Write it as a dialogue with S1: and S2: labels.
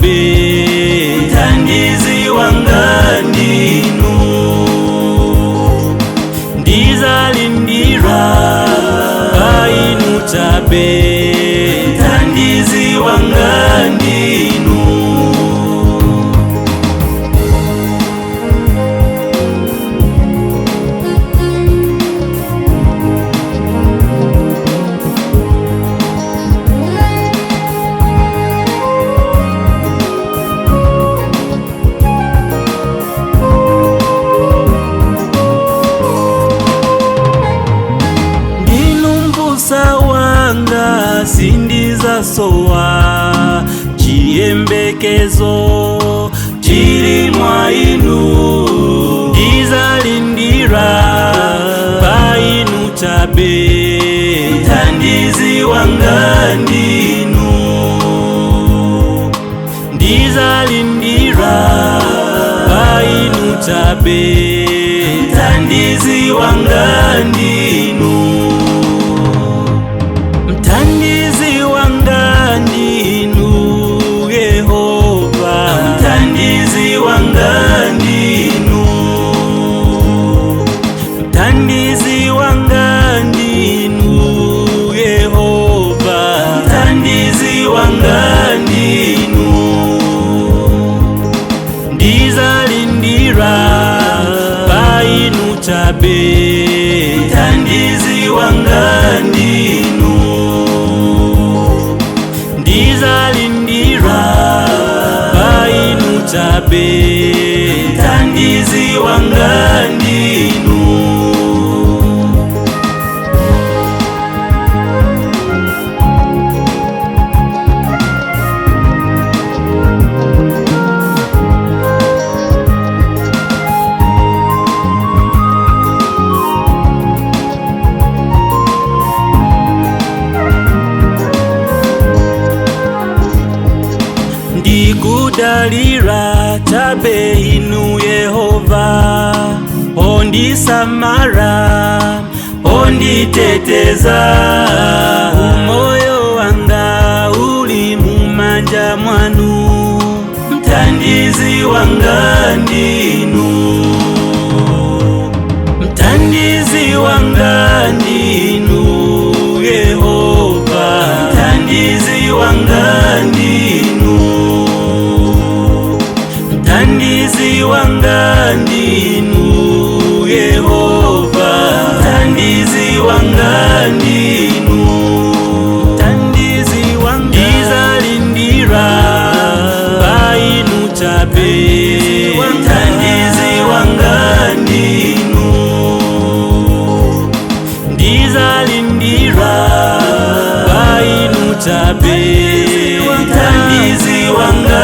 S1: chabe, mthandizi wanga ndinu. Ndizalindira painu chabe, mthandizi wanga ndinu. Ndinu wanga sindizasowa, chiyembekezo chili mwa inu. Ndizalindira painu chabe, mthandizi wanga ndinu. Ndizalindira painu chabe, mthandizi wanga ndinu. Mthandizi wanga ndinu Yehova, mthandizi wanga ndinu. Mthandizi wanga ndinu Yehova, mthandizi wanga ndinu. Ndizalindira painu chabe, mthandizi wanga ndinu. Ndizalindira painu chabe, mthandizi wanga ndinu. Ndikudalira chabe inu Yehova, ondisamala onditeteza. Umoyo wanga uli mumanja mwanu, mthandizi wanga ndinu. Mthandizi wanga ndinu Yehova, mthandizi wanga ndinu. Mthandizi wanga ndinu Yehova, mthandizi wanga ndinu. Mthandizi wanga ndizalindira painu chabe, mthandizi wanga ndinu. Ndizalindira painu chabe, mthandizi wanga